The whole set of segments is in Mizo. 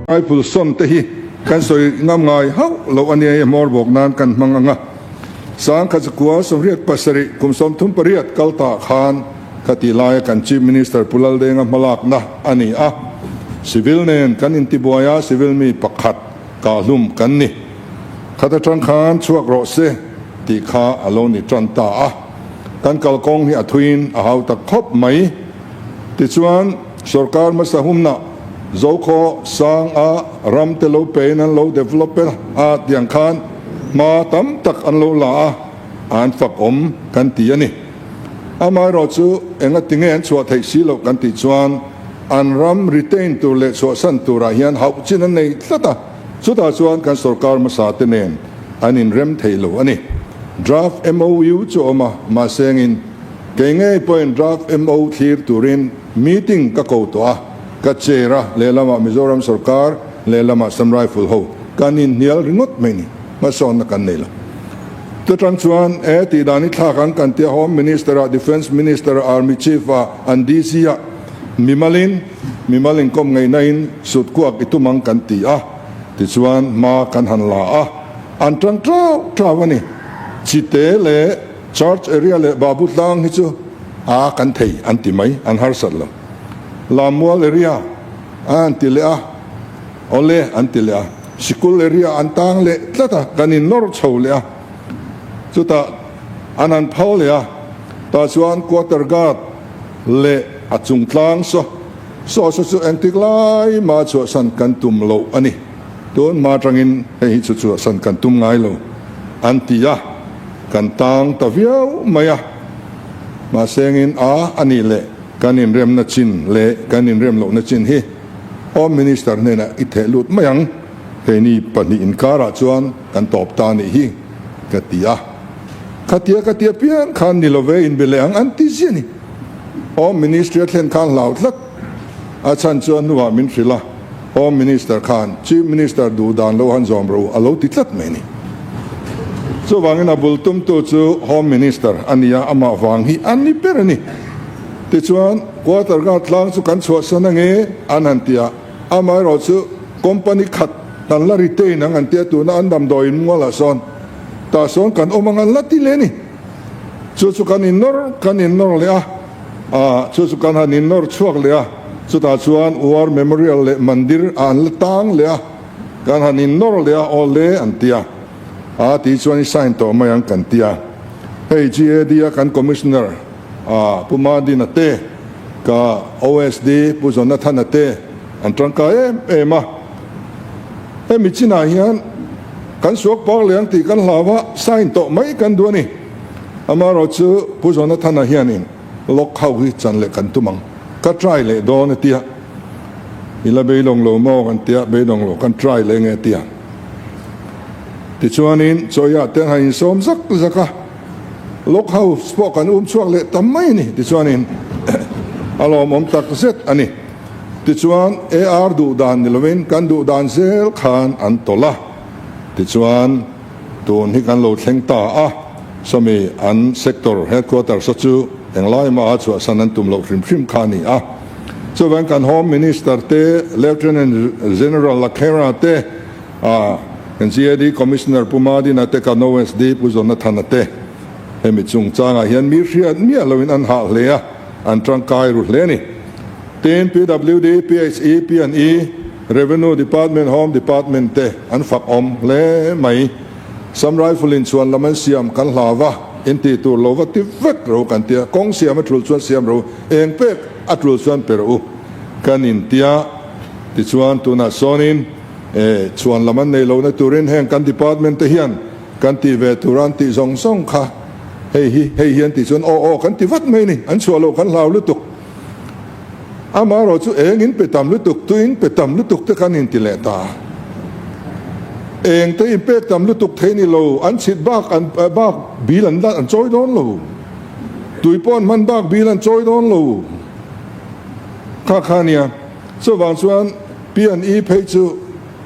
Rifle sawn te hi kan sawi ngam ngai hauh loh a nia i hmawr bawk nan kan hmang ang a. 1987 kum 38 kal tah khan khatih laia kan Chief Minister Pu Laldenga hmalakna a ni a. Civil nen kan intibuai a, civil mi pakhat kahhlum kan ni. Khat atang khan chhuak rawh se tih kha a lo ni tan ta a. Kan kalkawng hi a thuiin a hau tak khawp mai. Tichuan, sorkar hmasa humna Zokhaw sang a ram te lo pein an lo develop a tiang khan hma tam tak an lo la a, an fak awm kan ti a ni. Amaherawh chu enga tinge an chhuah theih si loh kan tih chuan an ram retain tur leh chhuahsan turah hian hauh chin an nei tlat a, chutah chuan kan sorkar hmasa te nen an inrem thei lo a ni. Draft MOU chu a awm a, mahse engin kei ngei pawhin draft MO thlir turin meeting ka ko tawh a, ka chair a, lehlamah Mizoram sorkar, lehlamah Assam Rifle ho kan inhnial ringawt mai ni, hmasawnna kan nei lo. Chutang chuan e tih dan hi thlak ang kan tia Home Minister ah, Defence Minister ah, Army Chief ah, an DC ah mimalin, mimal inkawm ngeihna in sut kuak i tum ang kan ti a, tichuan hma kan han la a, an tang trau trau a ni. Chite leh Church area leh Babu tlang hi chu a kan thei an ti mai, an harsat lo. Lammual area a an ti leh a, awle an ti leh a, sikul area an tang leh tlat a, kan in nawr chho leh a, chutah an han phal leh a, tah chuan quarter guard leh a chung tlang saw saw saw chu engtik lai mah chhuahsan kan tum loh a ni. Tun hma atangin hei hi chu chhuahsan kan tum ngai lo an ti a, kan tang ta viau mai a. Mahse engin a a nih leh kan inremna chin leh kan inrem lohna chin hi Home Minister hnenah i theh lut mai ang, keini pahnih inkarah chuan kan tawp ta nih hi ka ti a. Khatia ka tia piang khan ni love inbe leh ang an ti zia ni. Home Ministry a thlen khan hlau tlat a chhan chuan hnuah min hrilh a. Home Minister khan Chief Minister duh dan lo han zawm ro a lo ti tlat mai ni. Chuvangin a bul tumtu chu Home Minister a ni a, amah vang hi a ni ber a ni. Tichuan Quarter Guard tlang chu kan chhuahsan ange an han ti a, amaherawh chu company khat kan la retain ang an ti a, tuna an damdawiin mualah sawn tah sawn kan awm ang an la ti leh a ni. Chu chu kan innawr kan innawr leh a. A, chu chu kan han innawr chhuak leh a, chutah chuan War Memorial leh Mandir a an la tang leh a, kan han innawr leh a, aw le an ti a, a tih chuan i sign tawh mai ang kan ti a. Hei GAD a kan Commissioner a Pu Madina te, ka OSD Pu Jonathana te an tangkai em em a. Hemi chinah hian kan suak pak leh ang tih kan hlau a, sign tawh mai kan duh a ni. Amaherawh chu Pu Jonathana hianin lock ho hi chan leh kan tum ang, ka try leh dawn a tia, i la beidawng lo maw kan tia, beidawng lo kan try leh nge a tia. Tichuanin chawiah te an han insawm zak zak a, lock house pawh kan um chhuak leh tam mai a ni. Tichuanin a lawmawm tak zet a ni. Tichuan AR duh dan ni lovin kan duh dan zel khan an tawlh a, tichuan. Tun hi kan lo thleng ta a, sawmi an sector headquarters a chu englai maha chhuahsan an tum loh hrim hrim kha a ni a. Chuvang kan Home Minister te, Lieutenant General Lakhera te, kan GAD Commissioner Pu Madina te, kan OSD Pu Jonathana te hemi chungchangah hian mi hriat miah loin an hah hle a, an tangkai ru hle a ni. Tin, PWD, PHE, P&E, Revenue Department, Home Department te an fak awm hle mai. Sam Rifle in chhuan lam an siam kan hlau va, in tih tur lo va ti vek ro kan tia, kawng siam a tul chuan siam ro, eng pek a tul chuan pe rawh u kan in tia. Tichuan tunah sawnin e chhuan lam an nei lohna turin heng kan department te hian kan tih ve tur an tih zawng zawng kha hei hi hei hi an tih chuan aw aw kan ti vat mai ni, an chhuah loh kan hlau lutuk. Amaherawh chu eng in pe tam lutuk, tui in pe tam lutuk te kan inti leh ta. Eng te in pek tam lutuk thei ni lo, an chhit bak an bak bil an an chawi dawn lo. Tui pawh an hman bak bil an chawi dawn lo. Kha kha nia. Chuvang chuan P&E phei chu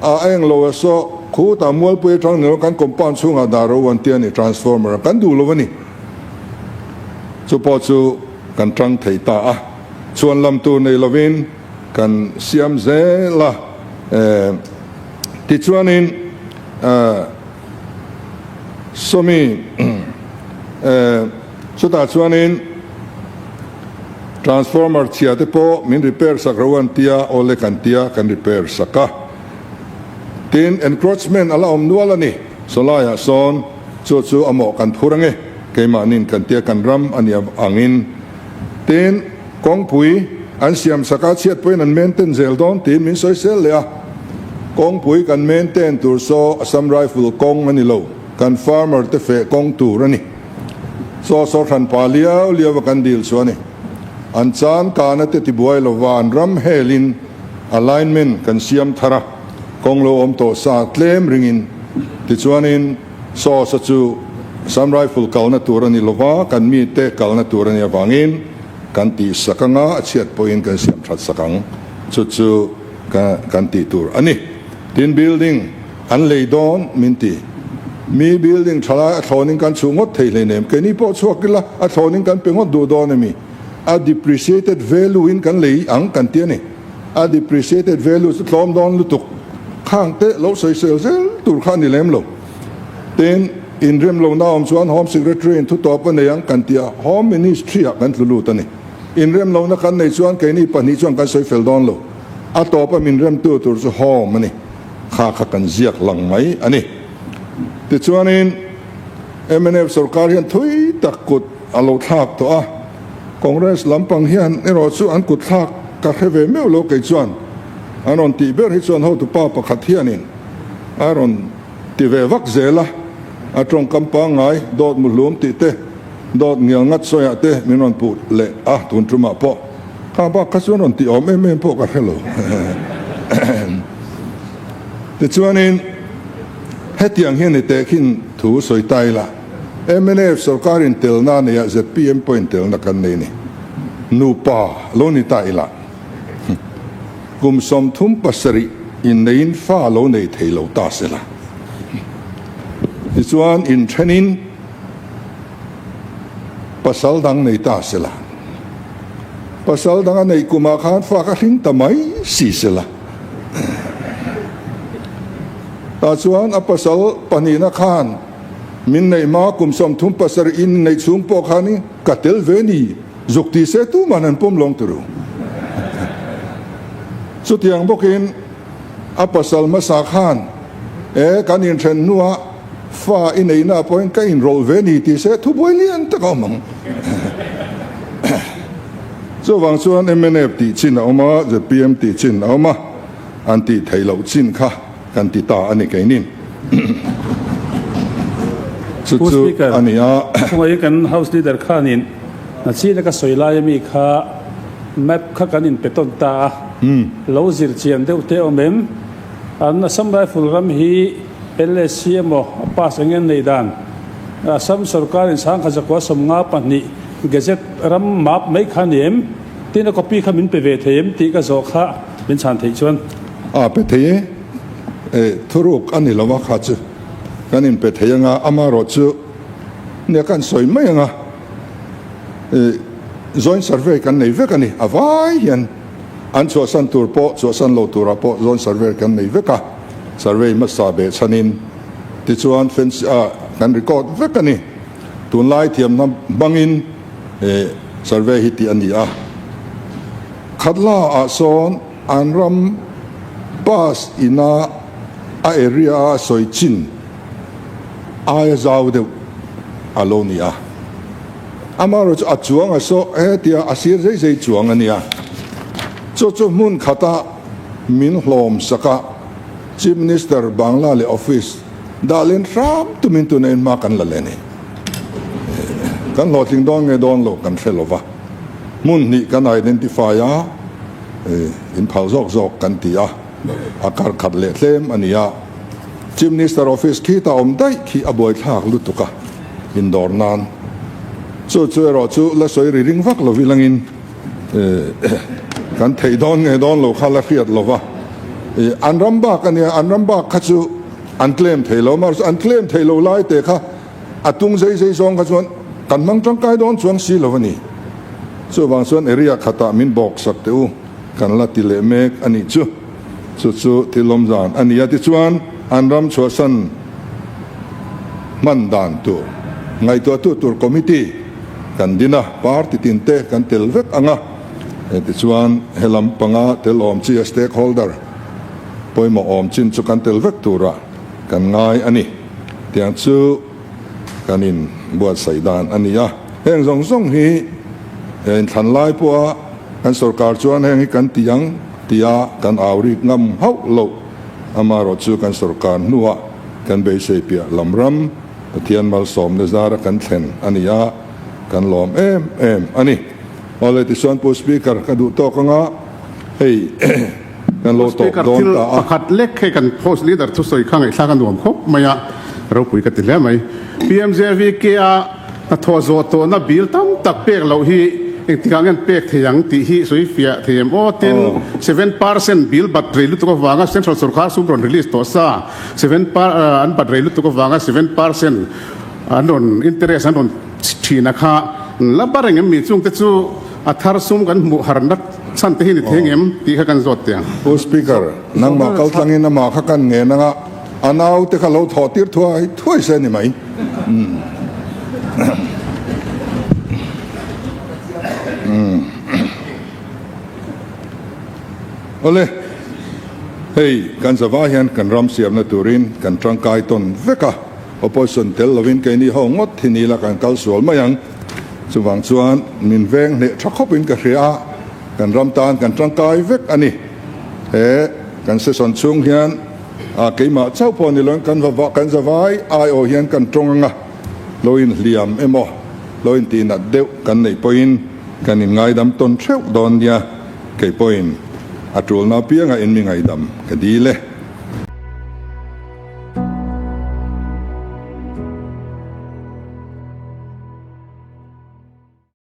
a eng lo a saw khu ta Mualpui atang ni lo kan compound chhungah dah ro an ti a ni, transformer kan duh lo a ni. Chu pawh chu kan tang thei ta a, chuan lam tur nei lovin kan siam zel a. Tichuanin sawmi chutah chuanin transformer chhia te pawh min repair sak ro an tia, awle kan tia kan repair sak a. Tin, encroachment a la awm nual a ni. Sawlaiah sawn chu chu a mawh kan phur ange, keimahnin kan tia kan ram a nih avangin. Tin, kawngpui an siam sak a, chhiat pawhin an maintain zel dawn tiin min sawi sel leh a. Kawngpui kan maintain tur saw Assam Rifle kawng a ni lo, kan farmer te feh kawng tur a ni. Saw saw hran pa liau liau a kan dil chu a ni. An chan kana te tibuai lova an ram helin alignment kan siam thar a, kawng lo awm tawh sa tlem ringin. Tichuanin saw sa chu Assam Rifle kalna tur a ni lova, kan mite kalna tur a nih avangin kan tih sak anga a chhiat pawhin kan siam that sak ang. Chu chu kan tih tur a ni. Tin building an lei dawn min ti. Mi building thalai a thlawnin kan chhuh ngawt thei hleinem. Keini pawh chhuak ila a thlawnin kan pe ngawt duh dawn emi? A depreciated value in kan lei ang kan ti a ni. A depreciated value chu tlawm dawn lutuk. Khang te lo sawi sel zel tur kha a ni lem lo. Tin, inrem lohna awm chuan Home Secretary in thutawp a nei ang kan ti a, Home Ministry ah kan tlu lut a ni. Inrem lohna kan nei chuan keini pahnih chuan kan sawi fel dawn lo. A tawp a min remtu tur chu Home a ni. Kha kha kan ziak lang mai a ni. Tichuanin mnf sorkar hian thui tak kut a lo thlak tawh a, Congress lampang hian erawh chu an kut thlak ka hre ve meuh lo kei chuan an rawn tih ber hi chuan hotupa pakhat hianin a rawn ti ve vak zel a, a tawngkam pangngai dawt muhlum tih te, dawt ngial ngat sawiah te min rawn puh leh a, tun tumah pawh kha bak kha chuan rawn tih awm em em pawh ka hre lo. Tichuanin hetiang hian i tehkhin thu sawi ta ila, mnf sorkar intelna a neih a, zpm pawh intelna kan nei ni. Nupa lo ni ta ila, kum 37 inneiin fa lo nei thei lo ta sela. Tichuan inthenin pasal dang nei ta sela. Pasal dang a neih kumah khan fa ka hring ta mai si sela. Tah chuan a pasal pahnihna khan min neih hma kum 37 in neih chhung pawh khan ka tel ve ni, zuk ti se tuman an pawm lawng turu. Chutiang bawkin a pasal hmasa khan e kan inthen hnuah fa i neihna pawhin ka inrawlh ve ni ti se thubuai lian tak a awm ang. Chuvang chuan mnf tih chin a awm a, zpm tih chin a awm a, an tih theih loh chin kha kan ti ta a ni keinin. Chu Pu chu Speaker, a ni a. Khawngaihin kan House Leader khanin Nachina ka sawi lai ami kha map kha kan inpe tawn ta a, lo zir chian deuh te awm em? An Assam Rifle ram hi LSC emaw a pass eng nge neih dan? Assam sorkarin 1952 Gazette ram map mai kha ni em? Tin a copy kha min pe ve thei em tih ka zawh kha min chhan theih chuan. A pe thei e, e thuruk a ni lo a kha chu kan in pe thei anga amarawh chu nia kan sawi mai anga e joint survey kan nei vek a ni a vai hian an chhuahsan tur pawh chhuahsan lo turah pawh joint survey kan nei vek a survey hmasa beh chhanin tichuan fence ah kan record vek a ni. Tunlai thiamna hmangin he survey hi tih a ni a. Khatla ah sawn an ram pass ina a area a sawi chin aia zau deuh a lo ni a. Amaherawhchu chu a chuang a saw hetia a sir zei zei chuang a nia. Chu chu hmun khata min hlawm sak a Chief Minister Bangla leh office Dah len hram tumin tuna in hma kan la leh a ni. Kan hlawhtling dawn nge dawn lo kan hre lo va, hmun hnih kan identify a, in phal zawk zawk kan ti a, a kar khat leh tlem a ni a. Chief Minister office khi ta awm daih khi a buaithlak lutuk a, indawr nan. Chu chu erawh chu la sawi ri ring vak lo ilangin kan theih dawn nge dawn lo kha la hriat lo va. An ram bak a nia, an ram bak kha chu An claim thei lo, mahse an claim thei lo lai te kha a tung zei zei zawng kha chuan kan hmang tangkai dawn chuang si lo a ni. Chuvang chuan area khatah min bawk sak teh u, kan la ti leh mek a nih chu. Chu chu thil awm zan a ni a. Tichuan, an ram chhuahsan hman dan tur ngaihtuahtu tur committee kan din a, party tin te kan tel vek ang a. Tichuan, he lam panga tel awm chi a stakeholder pawimawh awm chin chu kan tel vek turah kan ngai a ni. Tiang chu kan in buatsaih dan a ni a. Heng zawng zawng hi inthlan lai pawha kan sorkar chuan heng hi kan ti ang tia kan au rik ngam hauh loh. Amaherawh chu kan sorkar hnuah kan beisei piah lam ram Pathian malsawmna zara kan thlen a ni a, kan lawm em em a ni. Awle tichuan Pu Speaker ka duh tawk anga hei kan lo tawp Speaker dawn thil ta a. Pakhat lek hei kan House Leader thusawi kha ngaihthlak a nuam khawp mai a, ropui ka ti hle mai. PMJVK a hnathawh zawh tawhna bill tam tak pek loh hi engtikah nge an pek thei ang tih hi sawi fiah thei em aw? Tin, 7% bill bat rei lutuk avanga Central Sorkar sum rawn release tawh sa, seven per an bat rei lutuk avanga 7% an rawn interest an rawn thin a kha la bar engem mi chungte chu a thar sum kan hmuh harna chhan te hi ni thei engem tih kha kan zawt teh ang. Pu Speaker, nangmah kal tlangin amah kha kan ngen anga a naute kha lo thawh tir thuai thuai se ni mai. Awle, hei kan zavai hian kan ram siamna turin kan tangkai tawn vek a, opposition tel lovin keini ho ngawt hi ni la kan kal sual mai ang. Chuvang chuan min veng hneh tha khawpin ka hria a, kan ram tan kan tangkai vek a ni. He kan session chhung hian a keimah chauh pawh ni loin kan va kan zavai aiawh hian kan tawng anga lo inhliam emaw lo intihnat deuh kan neih pawhin kan inngaidam tawn theuh dawn nia. Kei pawhin a tulna apianga in mi ngaidam ka dil e.